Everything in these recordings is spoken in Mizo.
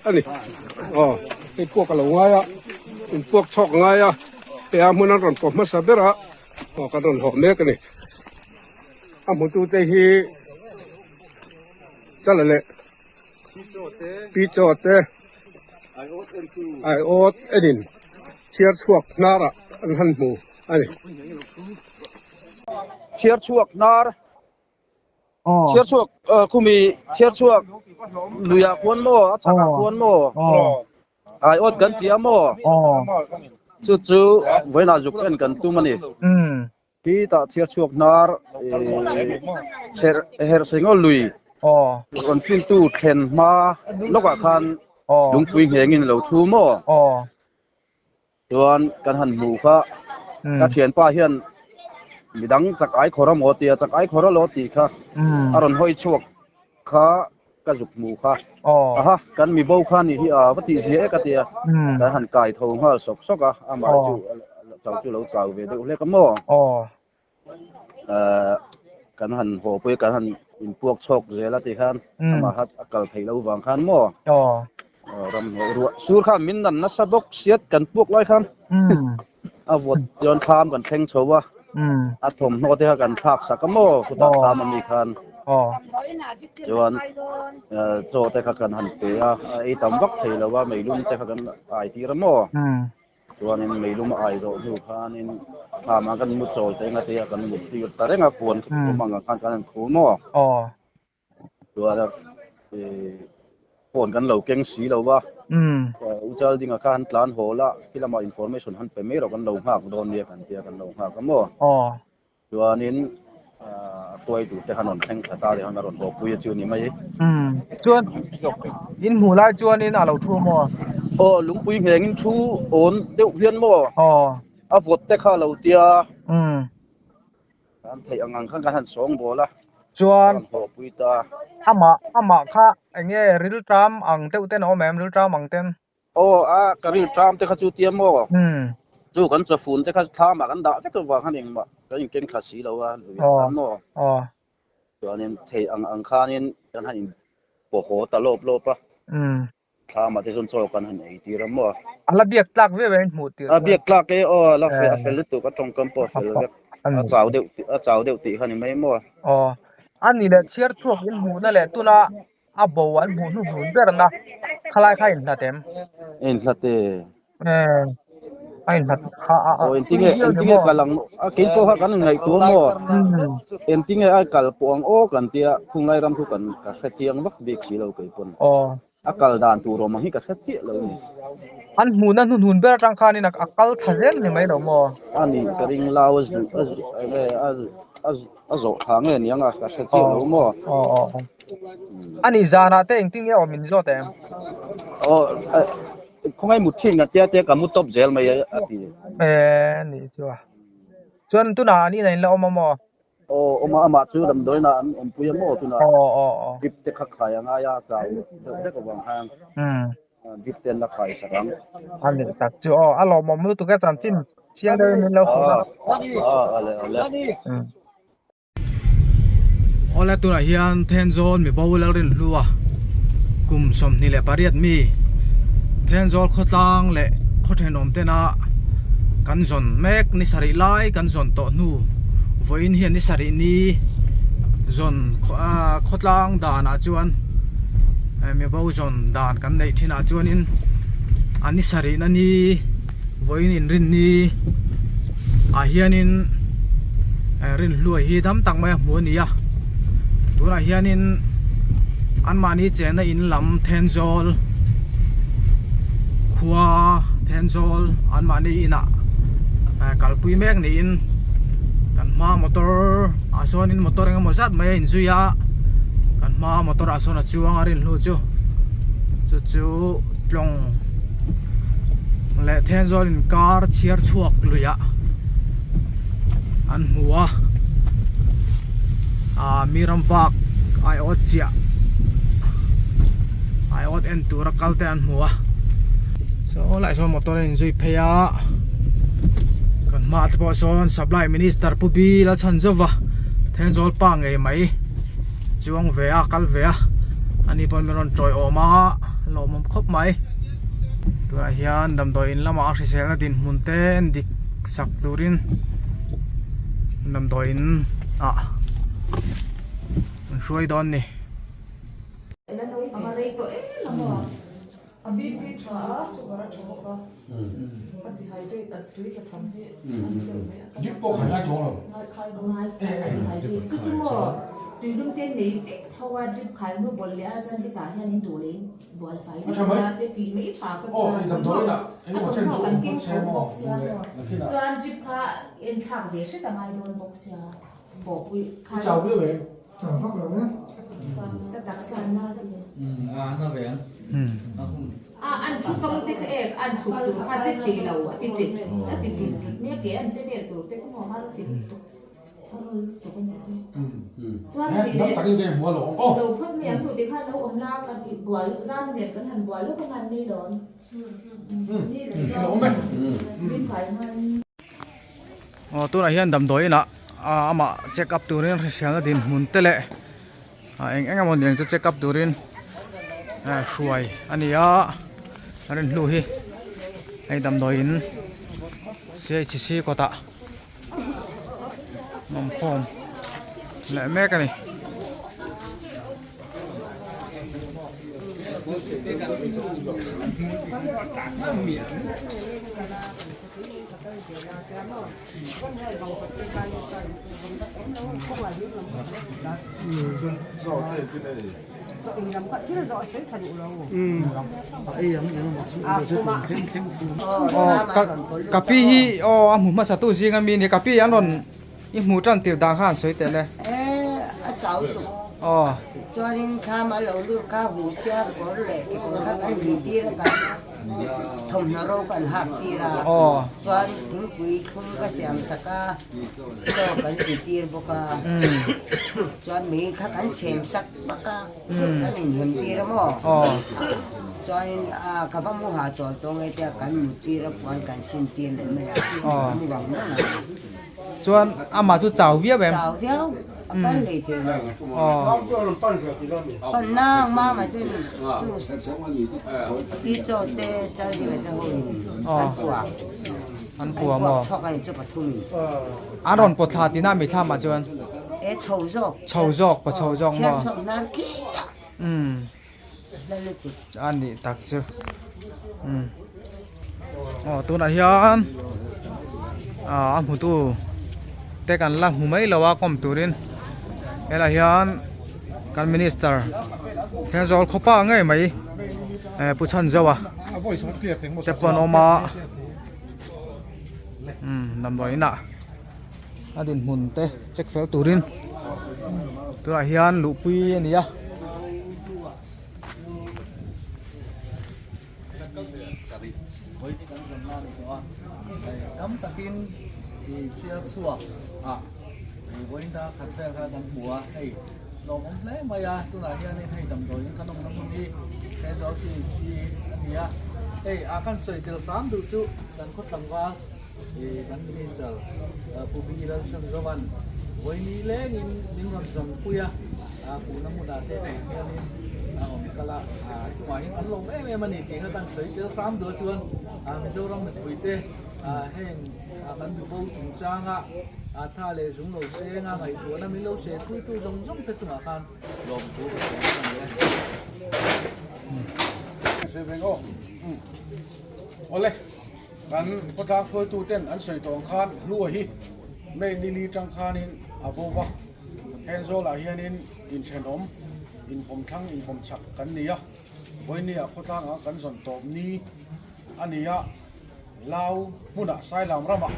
a ni. Aw hei puak a lo ngai a, in puak chhawk a ngai a, hei a hmun an rawn pawh hmasa ber a, aw kan rawn hlawh mek a ni. A hmutute hi chala leh pi chaw te aiawt enin chhiar chhuak hnarah an han hmu a ni. Chhiar chhuak hnar chhiar chhuak khumi chhiar chhuak luiah khuan maw a chhakah khuan maw aiawt kan ti a maw chu chu vawiinah zuk en kan tum a ni. Khitah chhiar chhuak hnar Herhsengaw lui rawn fintu thlen hma lawkah khan lungpui nghengin a lo thu maw? Chuan kan han hmu kha ka thianpa hian midang chak ai khawr a maw tia chak ai khawr a lo tih kha a rawn hawi chhuak kha ka zuk hmu kha aha kan mi bo kha nih hi a va tih zia e ka tia kan han kai tho nghal sawk sawk a amah chu chau chu lo chau ve deuh hlek a maw kan han haw pui kan han inpuak chhawk zel a ti khan amah kha a kal thei lo vang khan maw ram hnuai ruah sur khan min nan nasa bawk siat kan puak lai khan a vawt chuan thlam kan thleng chho a a thawmhnaw te kha kan thlak sak a maw khutah thlam ami khan chuan chaw te kha kan han pe a a ei tam vak thei lo a meilum te kha kan ai tir a maw chuanin meilum a ai zawh hnu khanin thlamah kan mu chawi ta eng a tia kan mut tir ta reng a puan awm ang ang khan kan han khur maw chuan a phone kan lo keng si lo va u chal dinga kha han tlan haw la khi lamah information han pe mai rawh kan lo nghak dawn nia kan tia kan lo nghak a maw chuanin a hruai tur te khan rawn thleng thla ta leh a rawn haw pui a chu ni mai chuan in hmuh lai chuanin a lo thu maw aw lungpui nghengin thu awn deuh hian maw a vawt te kha a lo tia Kan theih ang ang khan kan han sawng bawl a. Chuan Kan hlawh pui ta. Amah amah kha eng nge rilṭam ang deuh ten a awm em rilṭam ang ten? Aw a ka rilṭam te kha chu tia maw? Chu kan chawfun te kha thlamah kan dah vek avang khan engmah kan inkeng thla si lo a lui ah khan maw? Chuanin theih ang ang khanin kan han in pawh haw ta lawp lawp a. Thlamah te chuan chaw kan han ei tir a maw? A la biak tlak viau em hmuh tir A biak tlak e aw a la fel a fel lutuk a tawngkam pawh a fel vek a chau deuh a chau deuh tih kha ni mai maw? Aw a ni leh chhiar chhuak in hmuhna leh tuna a bo an hmuh hnuhnun berna khalai kha a inhlat em? A inhlat e. A inhlat a a Aw engtinge engtinge kal ang a kei pawh kha kan inngaihtuah maw? Engtinge a kal pawh ang aw kan tia khunglai ram chu kan ka hre chiang vak bik si lo kei pawn. Aw. A kal dan tur awm ang hi ka hre chiah lo ni. An hmuhna hnuhnun ber atang khanin a kal thla zel ni mai lo maw? A ni ka ring lau a zu a zu enge a a a zawh tha nge niang a ka hre chiah lo maw? Aw aw aw. A nih zanah te engtin nge awm min zawt em? Aw khawngaih mut thin ka tia tia ka mu tawp zel mai a ti. E nih chu a. Chuan tunah an inah in la awm a maw? Aw awm a amah chu damdawiinah an awmpui a maw tunah drip te kha khai a ngai a chau deuh hlek avang khan drip te an la khai sak ang. A nih tak chu aw a lawmawm lutuk e chanchin chiang deuhin min lo hrilh a. Aw ale ale. Awle tunah hian Thenzawl mi bo Lalrinhlua kum 28 mi Thenzawl khawtlang leh khaw thenawm tena kan zawn mek ni sarih lai kan zawn tawh hnu vawiin hian ni sarih ni zawn khawtlang danah chuan mi bo zawn dan kan neih thinah chuanin a ni sarih na ni vawiin inrinni ah hianin rinhluai hi dam tak mai a hmu a ni a tunah hianin anmahni chenna in lam Thenzawl khua Thenzawl anmahni inah kalpui mek niin kan hma motor ah sawn motor eng emaw zat mai a inzui a kan hma motor ah sawn a chuang a rinhlu chu chu chu tlawng leh Thenzawl inkar chhiar chhuak luiah an hmu a ah mi ram vak aiawt chiah aiawt en tura kal te an hmu a saw lai sawn motor a inzui phei a kan hmaah te pawh sawn supply minister pu Bill a chhan zauh va Thenzawl pa ngei mai chuang ve a kal ve a. Ani pawn min rawn tawiawm a lawmawm khawp mai. Tunah hian damdawi in lamah a hriselna dinhmun te en dik sak turin damdawi in ah an hruai dawn ni. A BP tha a, sugar a tha bawk a, a dehydrate a tui tla cham hi a ni deuh mai a. Drip pawh khai ngai chuang lo. Ngai khai dawn. Ngai dehydrate chu chu maw tuilum te nei vek tho a drip khai hnu bawlh leh a chuan hetah hian in duh leh in bual fai vek a te tih mai tha ka tia a thawmhnaw kan keng tho bawk sia maw chuan drip kha en thlak ve hret a ngai dawn bawk sia bawhpui khai. Chau viau em? Chau vak lo e. Ka taksa na ti. A na ve ang. A an thu tawng te kha ek an chhuk tur kha che ti lo a ti tit a ti tut tut nia ke an che vel tur te kha maw har ti lutuk har lutuk a nih hi. Chuan ti leh lo phawt mai ang tu ti khan lo awm la kan i bual zan nen kan han bual lawk a ngan mai lawm. Ni lo chuan rin fai hmain. Aw tunah hian damdawi inah amah check up turin hriselna dinhmun te leh eng eng emaw niang chu check up turin hruai a ni a a rin hnu hi hei damdawi in CHC kawtah awm khawm leh mek a ni. Ka pi hi aw a hmu hmasa tu zing ami nia ka pi an rawn i hmuh tan tir dan kha an sawi tel e aw chuanin thlam a lo lut kha hu siar kawr leh kekawr kha kan ri tir a kan Thawmhnaw ro kan hak tir a, chuan thingpui thlum ka siam sak a, chaw kan ti tir bawk a, chuan mei kha kan chhem sak bak a, kan inhem tir a maw? Chuanin ka va mu ha chawl tawng e tia kan mut tir a puan kan sin tir leh mai a, ka mu vang vang a. Chuan amah chu chau viau em? Chau viau, a kal lei thei lo. Pan nang mama te chu pi chaw te chal ding te ho in an pua. An pua maw? Chhawk ani chu pathum in. An rawn pawt thla tina mi thla mah chuan? E chho zawk. Chho zawk, paw chho zawk maw? Thian chhawk hnar khi a. A nih tak chu umm aw tunah hian ah a hmutu te kan la hmu mai lo a kawm turin helaiah hian kan minister Thenzawl khawpa ngei mai eh Pu Chhanzoa te pawh an awm a umm damdawi inah a dinhmun te check fel turin tunah hian luhpui a ni a. Tam takin i chhiar chhuak a vawiin ta khat vel kha kan hmu a hei lawmawm hle mai a tunah hianin hei damdawiin kan awmna hmun hi Thenzawl CHC a ni a hei a kan sawi tel hram duh chu kan khaw tlangval Kan Minister Pu B Lalchhanzova'n vawiini lengin min rawn zawmpui a, puhna hmunah te tih hianin a rawn kal a, chungah hian kan lawm em em a ni tih kha kan sawi tel hram duh a chuan Mizoram mipuite heng kan mibo chungchanga tha leh zung lo senga ngaihtuahna min lo sehpuitu zawng zawng te chungah khan lawmthu ka sawi a ni e. Awle. Kan khawtlang hruaituten an sawi tawh ang khan Hlua hi May ni li tang khanin a bo va, Thenzawlah hianin inthenawm, inkawmthlang, inkawmchak kan ni a, Vawinia khawtlangah kan zawn tawp ni a ni a, Lau hmunah Sailam ramah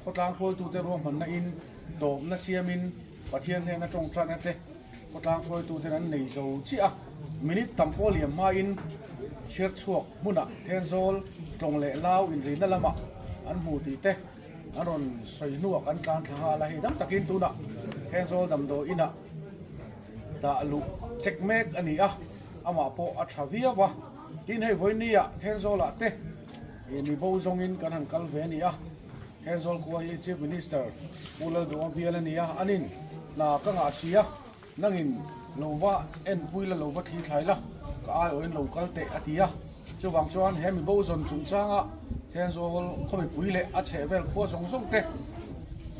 khawtlang hruaitute ruahmanna in tawpna siamin Pathian hnena tawngtatna te khawtlang hruaituten an nei zo chiah a, minute tam pawh liam hmain chhiarchhuak hmunah Thenzawl tlawng leh Lau inrina lamah an hmu tih te an rawn sawi hnuah kan tlan thla nghal a, hei dam takin tunah Thenzawl damdawi inah dah luh check mek a ni a, amah pawh a tha viau a, tin hei vawinia Thenzawlah te mi bo zawngin kan han kal ve a ni a. Thenzawl khua hi Chief Minister Pu Lalduhawm bial a ni a, anin hna ka ngah si a, nangin Lo va enpui la, lo va thli thlai la, ka aiawhin lo kal teh a ti a. Chuvang chuan he mibo zawn chungchanga Thenzawl khawmipui leh a chhehvel khua zawng zawng te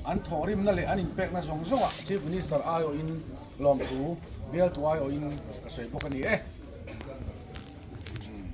an thawhrimna leh an inpekna zawng zawngah Chief Minister aiawhin lawmthu bialtu aiawhin ka sawi bawk a ni e.